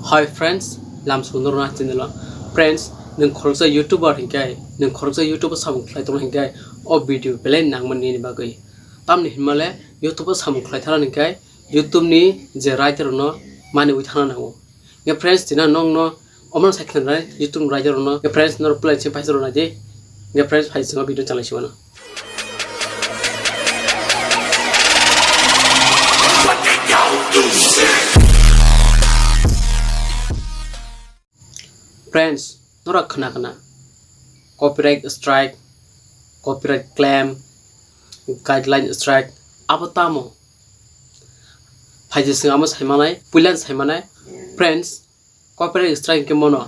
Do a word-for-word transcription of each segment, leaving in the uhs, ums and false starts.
Hi friends, lam sundor na channel o. Friends, nwng khoroksa YouTuber hinkhe, nwng khoroksa YouTube o samung khlai tongna hinkhe, o video belai nangmani nini bagwi. Tamni hinmale YouTube o samung khlai thana hinkhe, YouTube ni je writer no mani wi thana nango. Nge friends, tina nong no omang sai khna YouTube writer no. Nge friends, nor plan se paisa rona di. Nge friends, paisa video chalai siwano. Friends, nora khna khna copyright strike, copyright claim, guideline strike, abo tamo? Phaidi sing amo saimanai, puilan saimanai. Friends, copyright strike ke mono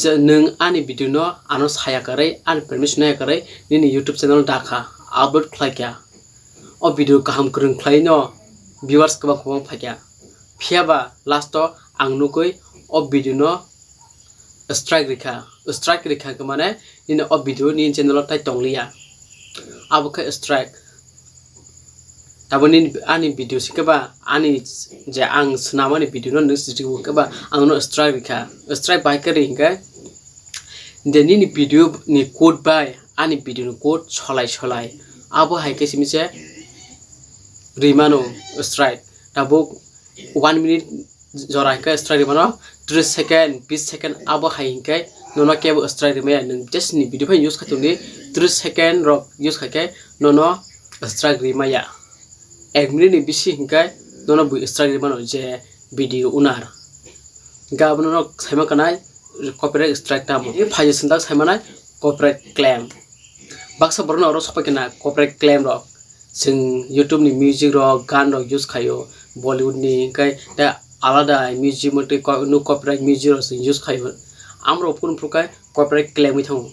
je nwng ani video no ano saya karwi, ani permission ya karwi nini YouTube channel dakha upload khlai kya. O video kaham kwrwng khlai no viewers kwbang kwbang phaikya. Phiya ba last o ang nugwi o video no strike rikha. Strike rikha ke mane nini o video ni channel o tai tongliya. Abo khe strike. Abo nini ani video si khe ba ani je ang swnamani video no nung si khe ba ang no strike rikha. Strike bai khe ri hinkhe de nini video ni code bai ani video ni code solai solai. Abo hai khe simi se rimano strike. Tabuk one minute jora hinkhe strike rimano, tris second, bis second abo hai hinkhe nono kebo strike rimaya. Nwng just ni video phai use khaitongdi, tris second rok use khaikhe nono strike rimaya. Ek minute ni bisi hinkhe nono bui strike rimano je video owner. Hinkhe abono nok saima kanai copyright strike tamo. Phaidi swndak saimanai copyright claim. Baksa borokno oro sopai khe na copyright claim rok. Chwng YouTube ni music rok, gan rok use khaio, Bollywood ni, hinkhe te alada music motwi ko-, no copyright music rok chwng use khaio. Amrok phuru phuru khe copyright claim wi thango.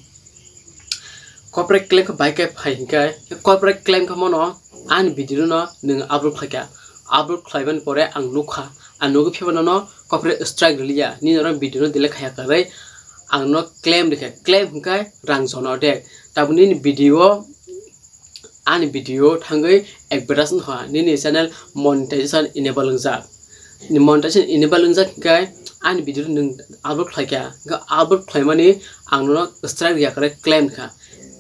Copyright claim khe bai khe phai hinkhe, copyright claim khe mono ani video no nwng upload khlaikha. Upload khlaimani pore ang nukha, ang nugwi phiyaba nono copyright strike rwliya, nini oro video no delete khaiya kwrwi ang no claim rikha. Claim hinkhe rang jono dek. Tabuk nini video, ani video thangwi advertise wngkha, nini channel monetization enable wngjak. Monetization enable wngjak hinkhe ani video nwng upload khlaikha, hinkhe upload khlaimani ang nono strike rikha kwrwi claim rikha.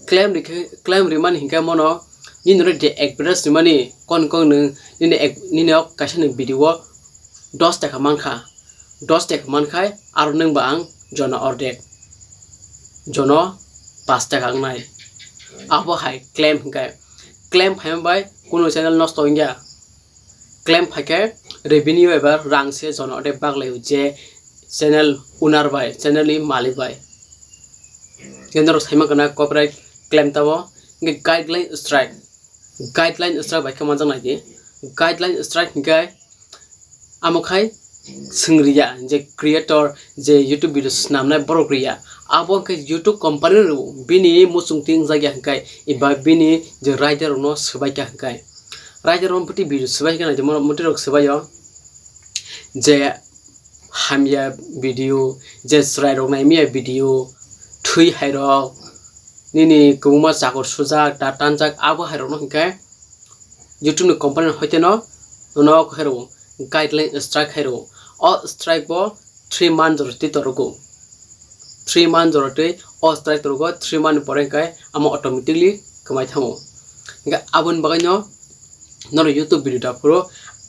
Claim rikhe, claim rimani hinkhe mono nini oro je advertise rimani kon kon nwng nini ek-, nini ok kaisa ni video o dos taka mankha, dos taka mankhai aro nwng ba ang jono ordek, jono pas taka wngnai. Abo hai claim hinkhe, claim phaima bai kunu channel nosto wngya. Claim phaikhe revenue eba rang se jono ordek baglai je channel owner bai, channel ni malik bai. Khe norok saima kana copyright claim tamo, hinkhe guideline strike. Guideline strike bai khe manjak nai di. Guideline strike hinkhe amo khai swng riya je creator, je YouTube video swnamnai borok riya. Abo hinkhe YouTube company rw bini muchung twi wngjak ya hinkhe eba bini je writer rokno swbai kha hinkhe. Writer rok bwtwi video swbai khe nai di, mono mwtwi rok swbai o je hamya video, je chwrai rok naimaya video, thwi hai rok, nini kwbangma chakor sujak, ta tanjak, abo hai rokno hinkhe YouTube ni company hoite no, no khe rw guideline strike hai rw. O strike bo three month jora twi torogo. Three month jora twi o strike torogo, three month ni pore hinkhe amo automatically kwmai thango. Hinkhe aboni bagwi no norok YouTube video da phuru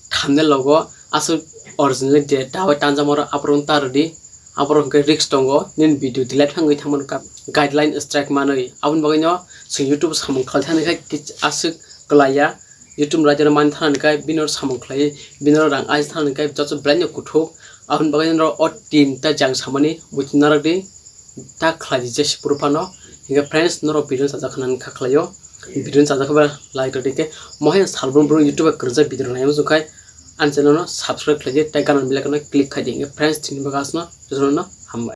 thumbnail logo aswk original je dawi tanjak moro aphuru ta rwdi, aphuru hinkhe risk tongo nini video delete thangwi thangmani ka-, guideline strike manwi. Aboni bagwi no chwng YouTube samung khlai thani khe kis-, aswk kwlaiya. YouTube writer mani thani khe bini oro samung khlai, bini oro rang aji thani khe joto belai no kuthuk. Aboni bagwi no o tin ta jang samani buithi narwk di. Ta khlai di je sipuru phano. Hinkhe friends, norok video no chajak khanani kha khlaio. Video no chajak khe ba like rwdi, hinkhe mohai salbrum brum YouTube o kwrwngjak video rok naima chwngkhai ani channel no subscribe khlai di, tei gana bell icon no click khai di. Hinkhe friends, tini bagwi aswkno jotono no